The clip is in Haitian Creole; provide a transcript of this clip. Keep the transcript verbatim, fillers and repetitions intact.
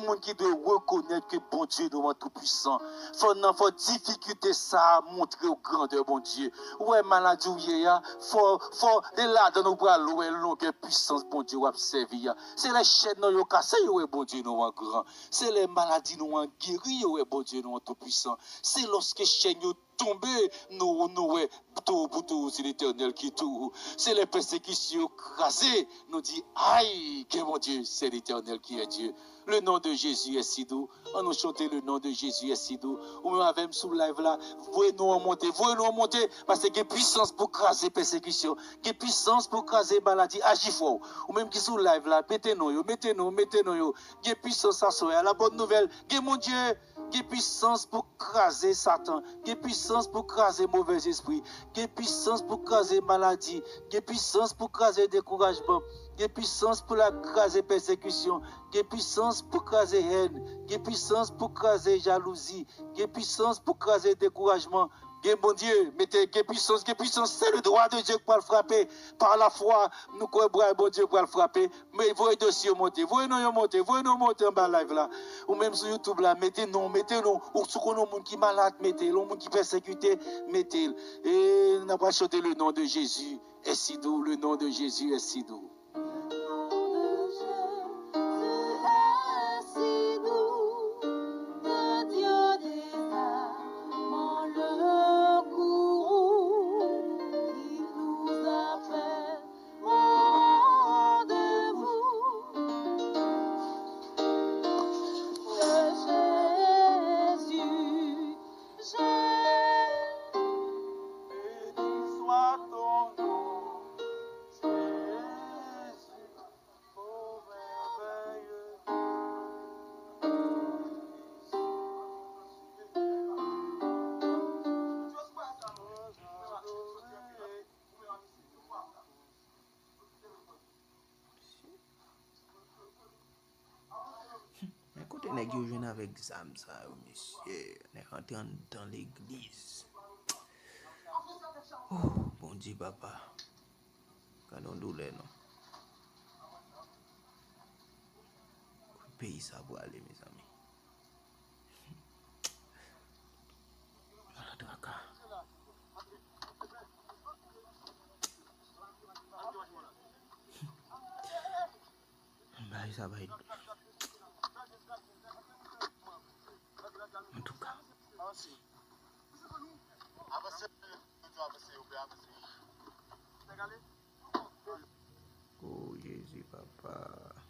moun ki dwe rekonèt ke Bondye nou an toupwisan. Fò nan fò difikilte sa a montre w grandè Bondye. Ou wè maladi w ye a, fò, fò, e ladan ou pral wè longè pwisans Bondye w ap sèvi a. Se lè chèn nan yo kase, yo wè Bondye nou an gran. Se lè maladi nou an geri, yo wè Bondye nou an toupwisan. Se lòske chèn yo tonbe, nou, nou wè towo pou towo, se Letènèl ki towo. Se lè pèsekisyon yo kraze, nou di, ay, gen Bondye, c'est l'Éternel qui est Dieu. Le nom de Jésus est si doux. Ann nou chante le nom de Jésus est si doux. Ou menm avè m sou live la, voye non an monte, voye non an monte, paske gen pwisans pou kraze pèsekisyon, gen pwisans pou kraze maladi, aji fò. Ou menm ki sou live la, mete non yo, mete non, mete non yo. Gen pwisans aswè a, la bòn nouvèl, gen Bondye. Gen pwisans pou kraze Satan. Gen pwisans pou kraze movèzespri. Gen pwisans pou kraze maladi. Gen pwisans pou kraze dekourajman. Gen pwisans pou la kraze pèsekisyon. Gen pwisans pou kraze hèn. Gen pwisans pou kraze jalouzi. Gen pwisans pou kraze dekourajman. Gen Bondye, mete gen pwisans, gen pwisans. Se le dwa de Dye k pral frape. Pa lafwa, nou kwè bra Bondye pral frape. Men voye dosye yo monte, voye non yo monte, voye non monte anba live la. Ou menm sou YouTube la, mete non, mete non. Ou si w konn yon moun ki malad, mete l. Yon moun ki pèsekite, mete l. E n ap chante le nom de Jésus est si doux, le nom de Jésus est si doux. Le nom de Jésus est si doux, que Dieu désarme le courroux, il nous appelle rendez-vous. Jésus, Jésus, béni soit ton nom, Jésus, ô merveilleux. Men kote nèg yo jwenn avèk zam sa yo, mesye? Nèg rantre anndan legliz. Oh, Bondye, papa. Gade yon doulè, non. Kote peyi sa pwale, mezanmi? Ala traka. Bagay sa bay. Antouka. Oh, Jezi, papa.